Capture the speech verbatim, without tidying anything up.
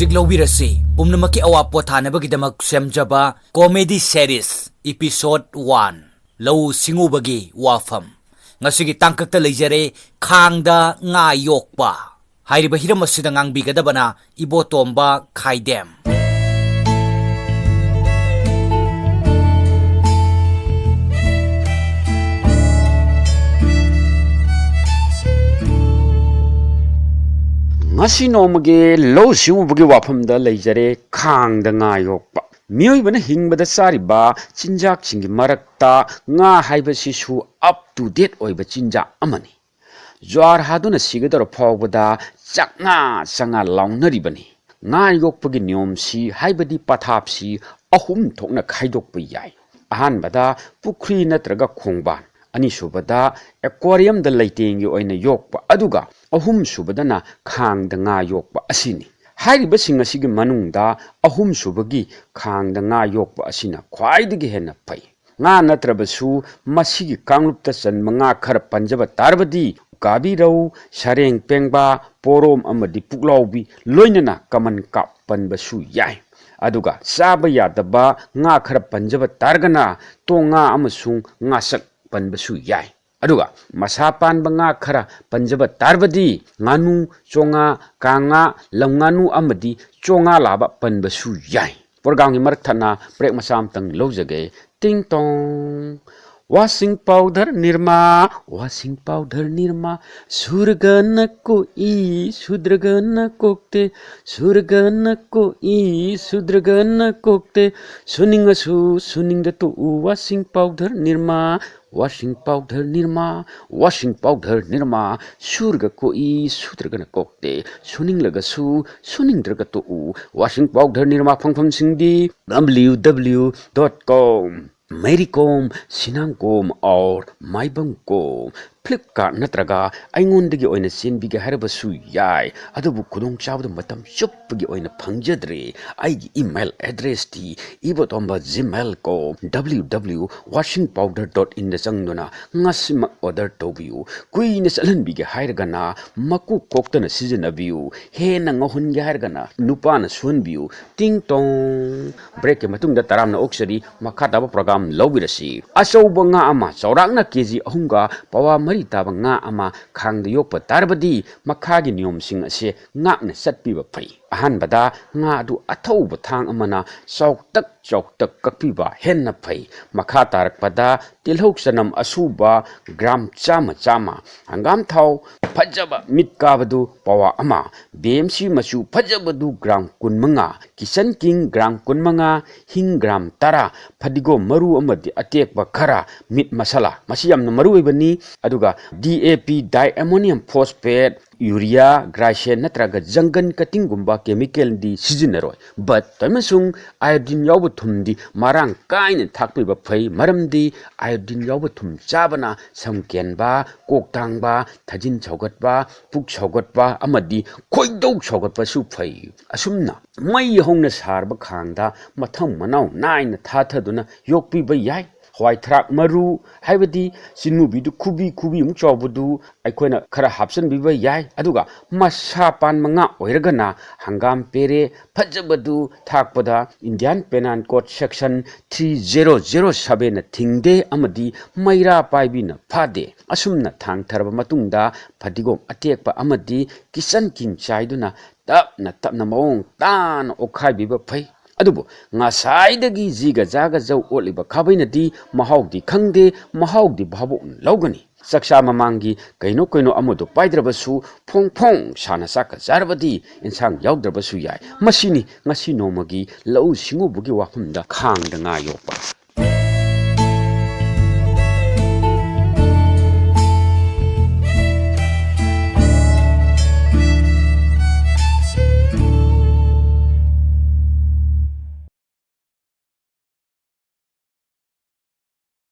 ꯍꯧꯖꯤꯛ ꯂꯧꯕꯤꯔꯁꯤ, ꯄꯨꯝꯅꯃꯛꯀꯤ ꯑꯋꯥ ꯄꯣꯊꯥꯅꯕꯒꯤꯗꯃꯛ ꯁꯦꯝꯖꯕ comedy series episode one, ꯂꯧꯎ ꯁꯤꯡꯎꯕꯒꯤ ꯋꯥꯐꯝ꯫ ꯉꯁꯤꯒꯤ ꯇꯥꯡꯀꯛꯇ ꯂꯩꯖꯔꯦ, ꯈꯥꯡꯗ ꯉꯥ ꯌꯣꯛꯄ꯫ ꯍꯥꯏꯔꯤꯕ ꯍꯤꯔꯝ ꯑꯁꯤꯗ ꯉꯥꯡꯕꯤꯒꯗꯕꯅ ꯏꯕꯣꯇꯣꯝꯕ ꯈꯥꯏꯗꯦꯝ꯫ ꯉꯁꯤ ꯅꯣꯡꯃꯒꯤ ꯂꯧꯎ ꯁꯤꯡꯎꯕꯒꯤ ꯋꯥꯐꯝꯗ ꯂꯩꯖꯔꯦ, ꯈꯥꯡꯗ ꯉꯥ ꯌꯣꯛꯄ꯫ ꯃꯤꯑꯣꯏꯕꯅ ꯍꯤꯡꯕꯗ ꯆꯥꯔꯤꯕ ꯆꯤꯟꯖꯥꯛꯁꯤꯡꯒꯤ ꯃꯔꯛꯇ ꯉꯥ ꯍꯥꯏꯕꯁꯤꯁꯨ up to date ꯑꯣꯏꯕ ꯆꯤꯟꯖꯥꯛ ꯑꯃꯅꯤ꯫ ꯖ꯭ꯋꯥꯔ ꯍꯥꯗꯨꯅ ꯁꯤꯒꯗꯧꯔ ꯐꯥꯎꯕꯗ ꯆꯥꯛꯉꯥ ꯆꯥꯛꯉꯥ ꯂꯥꯎꯅꯔꯤꯕꯅꯤ꯫ ꯉꯥ ꯌꯣꯛꯄꯒꯤ ꯅꯤꯌꯣꯝꯁꯤ, ꯍꯥꯏꯕꯗꯤ ꯄꯊꯥꯞꯁꯤ, ꯑꯍꯨꯝ ꯊꯣꯛꯅ ꯈꯥꯏꯗꯣꯛꯄ ꯌꯥꯏ꯫ ꯑꯍꯥꯟꯕꯗ ꯄꯨꯈ꯭ꯔꯤ ꯅꯠꯇ꯭ꯔꯒ ꯈꯣꯡꯕꯥꯟ, ꯑꯅꯤꯁꯨꯕꯗ ꯑꯦꯀ꯭ꯋꯥꯔꯤꯌꯝꯗ ꯂꯩꯇꯦꯡꯒꯤ ꯑꯣꯏꯅ ꯌꯣꯛꯄ, ꯑꯗꯨꯒ ꯑꯍꯨꯝꯁꯨꯕꯗꯅ ꯈꯥꯡꯗ ꯉꯥ ꯌꯣꯛꯄ ꯑꯁꯤꯅꯤ꯫ ꯍꯥꯏꯔꯤꯕꯁꯤꯡ ꯑꯁꯤꯒꯤ ꯃꯅꯨꯡꯗ ꯑꯍꯨꯝꯁꯨꯕꯒꯤ ꯈꯥꯡꯗ ꯉꯥ ꯌꯣꯛꯄ ꯑꯁꯤꯅ ꯈ꯭ꯋꯥꯏꯗꯒꯤ ꯍꯦꯟꯅ ꯐꯩ꯫ ꯉꯥ ꯅꯠꯇ꯭ꯔꯕꯁꯨ ꯃꯁꯤꯒꯤ ꯀꯥꯡꯂꯨꯞꯇ ꯆꯟꯕ ꯉꯥ ꯈꯔ ꯄꯟꯖꯕ ꯇꯥꯔꯕꯗꯤ ꯎꯀꯥꯕꯤ ꯔꯧ, ꯁꯔꯦꯡ ꯄꯦꯡꯕꯥ, ꯄꯣꯔꯣꯝ ꯑꯃꯗꯤ ꯄꯨꯛꯂꯥꯎꯕꯤ, ꯂꯣꯏꯅꯅ ꯀꯃꯟ ꯀꯥꯞ ꯄꯟꯕꯁꯨ ꯌꯥꯏ꯫ ꯑꯗꯨꯒ ꯆꯥꯕ ꯌꯥꯗꯕ ꯉꯥ ꯈꯔ ꯄꯟꯖꯕ ꯇꯥꯔꯒꯅ ꯇꯣꯡꯉꯥ ꯑꯃꯁꯨꯡ ꯉꯥꯆꯛ ꯄꯟꯕꯁꯨ ꯌꯥꯏ꯫ ꯑꯗꯨꯒ ꯃꯁꯥ ꯄꯥꯟꯕ ꯉꯥ ꯈꯔ ꯄꯟꯖꯕ ꯇꯥꯔꯕꯗꯤ ꯉꯥꯅꯨ, ꯆꯣꯉꯥ, ꯀꯥꯡꯉꯥ, ꯂꯝꯉꯥꯅꯨ ꯑꯃꯗꯤ ꯆꯣꯉꯥ ꯂꯥꯕ ꯄꯟꯕꯁꯨ ꯌꯥꯏ꯫ ꯄ꯭ꯔꯣꯒ꯭ꯔꯥꯝꯒꯤ ꯃꯔꯛ ꯊꯠꯅ ꯕ꯭ꯔꯦꯛ ꯃꯆꯥ ꯑꯃꯇꯪ ꯂꯧꯖꯒꯦ꯫ ꯇꯤꯡ ꯇꯣꯡ꯫ Washing powder Nirma, washing powder Nirma, ꯁꯨꯔꯒꯅ ꯀꯣꯛꯏ, ꯁꯨꯗ꯭ꯔꯒꯅ ꯀꯣꯛꯇꯦ, ꯁꯨꯔꯒꯅ ꯀꯣꯛꯏ, ꯁꯨꯗ꯭ꯔꯒꯅ ꯀꯣꯛꯇꯦ, ꯁꯨꯅꯤꯡꯉꯁꯨ ꯁꯨꯅꯤꯡꯗ ꯇꯣꯛꯎ, washing powder Nirma, washing powder Nirma, washing powder Nirma, ꯁꯨꯔꯒ ꯀꯣꯛꯏ, ꯁꯨꯗ꯭ꯔꯒꯅ ꯀꯣꯛꯇꯦ, ꯁꯨꯅꯤꯡꯂꯒꯁꯨ ꯁꯨꯅꯤꯡꯗ꯭ꯔꯒ ꯇꯣꯛꯎ, washing powder Nirma꯫ ꯐꯪꯐꯝꯁꯤꯡꯗꯤ W W W dot com, Mary com, ꯁꯤꯅꯥꯡ com or Maibam com, Flipkart ꯅꯠꯇ꯭ꯔꯒ ꯑꯩꯉꯣꯟꯗꯒꯤ ꯑꯣꯏꯅ ꯆꯦꯟꯕꯤꯒꯦ ꯍꯥꯏꯔꯕꯁꯨ ꯌꯥꯏ, ꯑꯗꯨꯕꯨ ꯈꯨꯗꯣꯡꯆꯥꯕꯗꯨ ꯃꯇꯝ ꯆꯨꯞꯄꯒꯤ ꯑꯣꯏꯅ ꯐꯪꯖꯗ꯭ꯔꯦ꯫ ꯑꯩꯒꯤ email address ꯇꯤ ꯏꯕꯣꯇꯣꯝꯕ gmail ꯀꯣ, W W washing powder dot in ꯗ ꯆꯪꯗꯨꯅ ꯉꯁꯤꯃꯛ order ꯇꯧꯕꯤꯌꯨ꯫ ꯀꯨꯏꯅ ꯆꯠꯍꯟꯕꯤꯒꯦ ꯍꯥꯏꯔꯒꯅ ꯃꯀꯨ ꯀꯣꯛꯇꯅ ꯁꯤꯖꯤꯟꯅꯕꯤꯌꯨ꯫ ꯍꯦꯟꯅ ꯉꯧꯍꯟꯒꯦ ꯍꯥꯏꯔꯒꯅ ꯅꯨꯄꯥꯅ ꯁꯨꯍꯟꯕꯤꯌꯨ꯫ ꯇꯤꯡ ꯇꯣꯡ꯫ Break ꯀꯤ ꯃꯇꯨꯡꯗ ꯇꯔꯥꯝꯅ ꯑꯣꯛꯆꯔꯤ꯫ ꯃꯈꯥ ꯇꯥꯕ program ꯂꯧꯕꯤꯔꯁꯤ꯫ ꯑꯆꯧꯕ ꯉꯥ ꯑꯃ ꯆꯥꯎꯔꯥꯛꯅ ꯀꯦ ꯖꯤ ꯑꯍꯨꯝꯒ ꯄꯋꯥ ꯃꯔꯤ ꯇꯥꯕ ꯉꯥ ꯑꯃ ꯈꯥꯡꯗ ꯌꯣꯛꯄ ꯇꯥꯔꯕꯗꯤ ꯃꯈꯥꯒꯤ ꯅꯤꯌꯣꯝꯁꯤꯡ ꯑꯁꯤ ꯉꯥꯛꯅ ꯆꯠꯄꯤꯕ ꯐꯩ꯫ ꯑꯍꯥꯟꯕꯗ ꯉꯥ ꯑꯗꯨ ꯑꯊꯧꯕ ꯊꯥꯡ ꯑꯃꯅ ꯆꯥꯎꯇꯛ ꯆꯥꯎꯇꯛ ꯀꯛꯄꯤꯕ ꯍꯦꯟꯅ ꯐꯩ꯫ ꯃꯈꯥ ꯇꯥꯔꯛꯄꯗ ꯇꯤꯜꯍꯧ ꯆꯅꯝ ꯑꯁꯨꯕ gram ꯆꯥꯝꯃ ꯆꯥꯝꯃ, ꯍꯪꯒꯥꯝ ꯊꯥꯎ ꯐꯖꯕ ꯃꯤꯠ ꯀꯥꯕꯗꯨ ꯄꯋꯥ ꯑꯃ, B M C ꯃꯆꯨ ꯐꯖꯕꯗꯨ gram ꯀꯨꯟꯃꯉꯥ, kitchen king gram ꯀꯨꯟꯃꯉꯥ, ꯍꯤꯡ gram ꯇꯔꯥ, ꯐꯗꯤꯒꯣꯝ ꯃꯔꯨ ꯑꯃꯗꯤ ꯑꯇꯦꯛꯄ ꯈꯔ, meat masala ꯃꯁꯤ ꯌꯥꯝꯅ ꯃꯔꯨ ꯑꯣꯏꯕꯅꯤ꯫ ꯑꯗꯨꯒ D A P, diammonium phosphate, urea, glycine ꯅꯠꯇ꯭ꯔꯒ jungle cutting ꯒꯨꯝꯕ chemical ꯗꯤ ꯁꯤꯖꯤꯟꯅꯔꯣꯏ꯫ But ꯇꯣꯏꯃꯁꯨꯡ iodine ꯌꯥꯎꯕ ꯊꯨꯝꯗꯤ ꯃꯔꯥꯡ ꯀꯥꯏꯅ ꯊꯥꯛꯄꯤꯕ ꯐꯩ, ꯃꯔꯝꯗꯤ iodine ꯌꯥꯎꯕ ꯊꯨꯝ ꯆꯥꯕꯅ ꯁꯝ ꯀꯦꯟꯕ, ꯀꯣꯛ ꯇꯥꯡꯕ, ꯊꯥꯖꯤꯟ ꯁꯧꯒꯠꯄ, ꯄꯨꯛ ꯁꯧꯒꯠꯄ ꯑꯃꯗꯤ ꯈꯣꯏꯗꯧ ꯁꯧꯒꯠꯄꯁꯨ ꯐꯩ꯫ ꯑꯁꯨꯝꯅ ꯃꯩ ꯍꯧꯅ ꯁꯥꯔꯕ ꯈꯥꯡꯗ ꯃꯊꯪ ꯃꯅꯥꯎ ꯅꯥꯏꯅ ꯊꯥꯊꯗꯨꯅ ꯌꯣꯛꯄꯤꯕ ꯌꯥꯏ꯫ ꯍꯋꯥꯏ ꯊꯔꯥꯛ ꯃꯔꯨ, ꯍꯥꯏꯕꯗꯤ ꯆꯤꯟꯃꯨꯕꯤꯗꯨ ꯈꯨꯕꯤ ꯈꯨꯕꯤꯃꯨꯛ ꯆꯥꯎꯕꯗꯨ ꯑꯩꯈꯣꯏꯅ ꯈꯔ ꯍꯥꯞꯆꯤꯟꯕꯤꯕ ꯌꯥꯏ꯫ ꯑꯗꯨꯒ ꯃꯁꯥ ꯄꯥꯟꯕ ꯉꯥ ꯑꯣꯏꯔꯒꯅ ꯍꯪꯒꯥꯝ ꯄꯦꯔꯦ ꯐꯖꯕꯗꯨ ꯊꯥꯛꯄꯗ Indian Penal Code section three zero zero seven ꯅ ꯊꯤꯡꯗꯦ ꯑꯃꯗꯤ ꯃꯩꯔꯥ ꯄꯥꯏꯕꯤꯅ ꯐꯥꯗꯦ꯫ ꯑꯁꯨꯝꯅ ꯊꯥꯡꯊꯔꯕ ꯃꯇꯨꯡꯗ ꯐꯗꯤꯒꯣꯝ ꯑꯇꯦꯛꯄ ꯑꯃꯗꯤ kitchen king ꯆꯥꯏꯗꯨꯅ ꯇꯞꯅ ꯇꯞꯅ ꯃꯑꯣꯡ ꯇꯥꯅ ꯑꯣꯠꯈꯥꯏꯕꯤꯕ ꯐꯩ꯫ ꯑꯗꯨꯕꯨ ꯉꯁꯥꯏꯗꯒꯤ ꯖꯤꯒ ꯖꯥꯒ ꯖꯧ ꯑꯣꯠꯂꯤꯕ ꯈꯥꯕꯩꯅꯗꯤ ꯃꯍꯥꯎꯗꯤ ꯈꯪꯗꯦ, ꯃꯍꯥꯎꯗꯤ ꯚꯥꯕꯣꯛꯅ ꯂꯧꯒꯅꯤ꯫ ꯆꯥꯛꯆꯥ ꯃꯃꯥꯡꯒꯤ ꯀꯩꯅꯣ ꯀꯩꯅꯣ ꯑꯃꯗꯣ ꯄꯥꯏꯗ꯭ꯔꯕꯁꯨ ꯐꯣꯡ ꯐꯣꯡ ꯁꯥꯅ ꯆꯥꯛꯀ ꯆꯥꯔꯕꯗꯤ ꯏꯟꯁꯥꯡ ꯌꯥꯎꯗ꯭ꯔꯕꯁꯨ ꯌꯥꯏ꯫ ꯃꯁꯤꯅꯤ ꯉꯁꯤ ꯅꯣꯡꯃꯒꯤ ꯂꯧꯎ ꯁꯤꯡꯎꯕꯒꯤ ꯋꯥꯐꯝꯗ ꯈꯥꯡꯗ ꯉꯥ ꯌꯣꯛꯄ꯫